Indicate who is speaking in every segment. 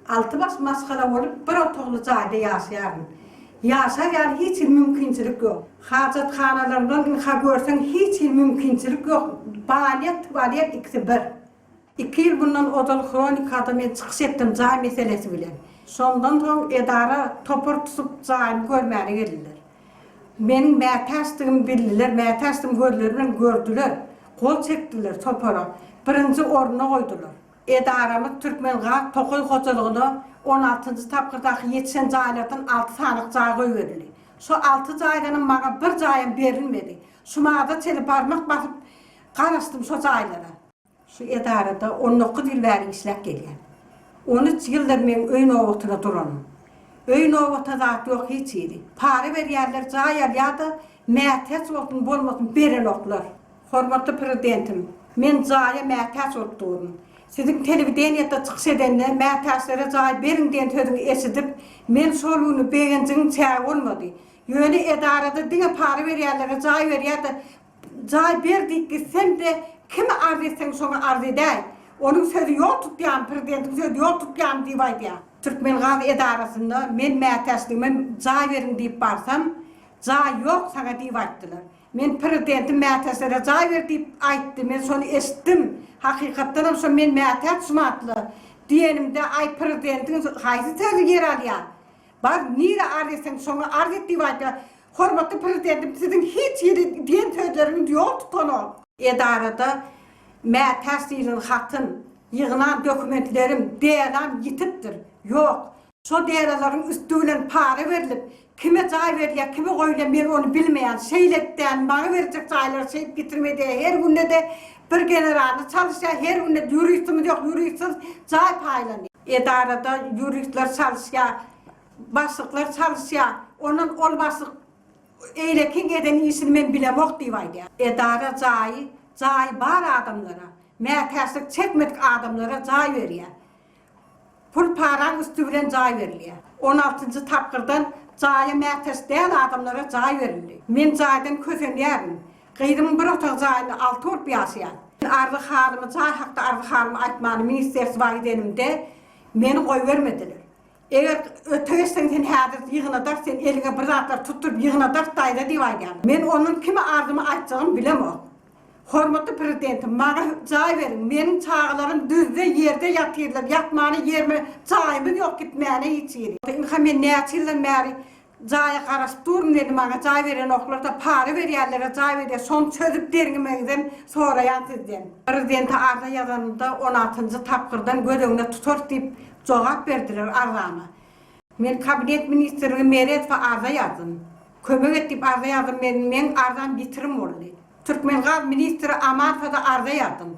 Speaker 1: Alty baş maşgala bolup bir otagly jaýda ýaşaýaryn. Ýaşar ýaly hiç hili mümkinçilik ýok. Hajathanalarymyzam ynha görseň hiç hili mümkinçilik ýok. Banýa, tualet ikisi bir. Iki ýyl mundan ozal Hronikada men çykyş etdim jaý meselesi bilen. Şondan soň edara topar tutup jaýymy görmäne geldiler. Meniň mätäçdigimi bildiler, mätäçdigimi gözleri bilen gördüler. Gol çekdiler topara. Birinji oruna goýdular. Edaramyz Türkmengaz tokaý hojalygyna on altynjy tapgyrdaky ýetişen jaýlardan alty sanyk jaý goýberildi. Şo alty jaýdanam maňa bir jaýam berilmedi. Şumada çenli barmak basyp garaşdym şo jaýlara. Şu edarada on dokuz ýyl bäri işläp gelýän. On üç ýyldyr meň öý nobatyna duranym. Öý nobata zat ýok hiç hili. Para berýärler jaý alýada mätäç bolsun bolmasyn berenoklar. Hormatly Prezidentim, men jaýa mätäç bolup durun. Siziň telewideniýede çykyş edende mätäçlere jaý beriň diýen sözüňi eşidip, men şol güni begenjigiň çägi bolmady. Ýöne edarada diňe para berýänlere jaý berýär-de, jaý ber diýip gitsem-de, kime arz etseň şoňa arz edäý. Onuň sözi ýol tutýan, prezidentiň sözi ýol tutýan diýip aýdýar. Türkmengaz edarasynda men mätäçligime jaý beriň diýip barsam, jaý ýok saňa diýip aýtdylar. Men prezidentiň mätäçlere jaý ber diýip aýtdy, men şony eşitdim. Hakykatdanam şo men mätäç şumatly diýenimde aý prezidentiň haýsy sözi ýer alýar. Bar nirä arz etseň şoňa arz et diýip aýtýar. Hormatly prezidentim siziň hiç hili diýen sözleriňiz ýol tutanok. Edarada mätäç diýlen hatym, ýygnan dokumentlerim, delam ýitipdir. Ýok. Şo dereleriň üsti bilen para berlip, kime jaý berilýär, kime goýulýar men ony bilmeýän. Şeýle etdän, maňa berjek jaýlary şeýdip getirmedi. Her günde-de bir generalyny çalyşýar, her günde ýuristimiz ýok, ýuristsiz jaý paýlanýar. Edarada ýuristler çalyşýar, başlyklar çalyşýar. Ondan ol başlyk eýlekiň eden işini men bilemok diýip aýdýar. Edara jaýy, jaýy bar adamlara, mätäçlik çekmedik adamlara jaý berýär. Pul paraň üsti bilen jaý berilýär. On altynjy tapgyrdan jaýa mätäç däl adamlara jaý berildi. Men jaýdan kösenýärin. Gyzymyň bir otag jaýynda alty bolup ýaşaýas. Men arzy halymy jaý hakda arzy halymy aýtmany ministerstwa gidenimde meni goýbermediler. Eger öte geçseň sen häzir ýygnadarys sen eliňe bir zatlar tutduryp ýygnadarys daýza diýip aýdýarlar. Men ondan kime arzymy aýtjagymy bilemok. Hormatly Prezidentim, maňa jaý beriň, meniň çagalarym düzde ýerde ýatyrlar, ýatmana ýerime jaýymyz ýok gitmäne hiç ýeri. Ynha men näçe ýyldan bäri jaýa garaşyp durun meni maňa jaý berenoklarda para berýänlere jaý berýär şony çözüp derňemegiňizem soraýan sizden. Prezidente arza ýazanymda on altynjy tapgyrdan göz öňüne tutarys diýip jogap berdiler arzama. Men kabinet ministrligi Meredowa arza ýazdym. Kömek et diýip arza ýazdym men meň arzam ýitirim boldy. Türkmengaz ministri Amanowa-da arza ýazdym.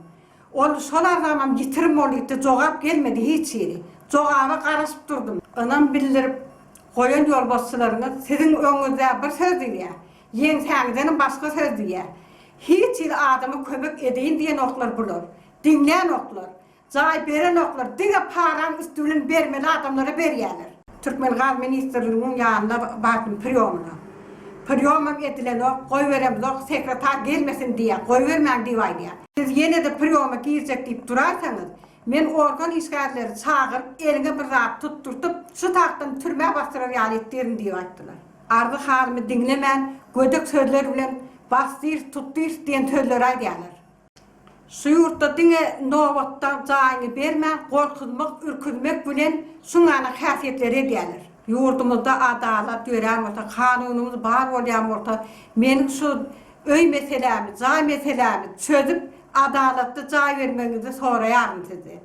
Speaker 1: Ol şol arzamam ýitirim boldy gitdi jogap gelmedi hiç hili. Jogaba garaşyp durdum. Ynam bildirip goýan ýolbaşçylaryňyz siziň öňüňizde bir söz diýýär. Ýeňsäňizdenem başga söz diýýär. Hiç hili adama kömek edeýin diýenoklar bular. Diňlänoklar. Jaý berenoklar diňe paraň üsti bilen bermeli adamlara berýäler. Türkmengaz ministrliginiň ýanyna bardym priýomyna. Priýomam edilenok, goýberemzok, sekretar gelmesin diýýär, goýbermäň diýip aýdýar. Siz ýene-de priýoma girjek diýip duraýsaňyz, men organ işgärleri çagyryp, eliňe bir zat tutdurtyp, şu tagtdan türmä basdyrar ýaly etdirin diýip aýtdylar. Arzy-halymy diňlemän, gödek sözler bilen basdyrys, tutdyrys diýen sözleri aýdýarlar. Şu ýurtda diňe nobatda jaýyňy bermän gorkuzmak, ürküzmek bilen şuňňana häsiýetleri edýärler. Ýurdumyzda adalat ýörän bolsa, kanunymyz bar bolýan bolsa, meniň şu öý meselämi, jaý meselämi çözüp, adalatly jaý bermegiňizi soraýaryn sizden.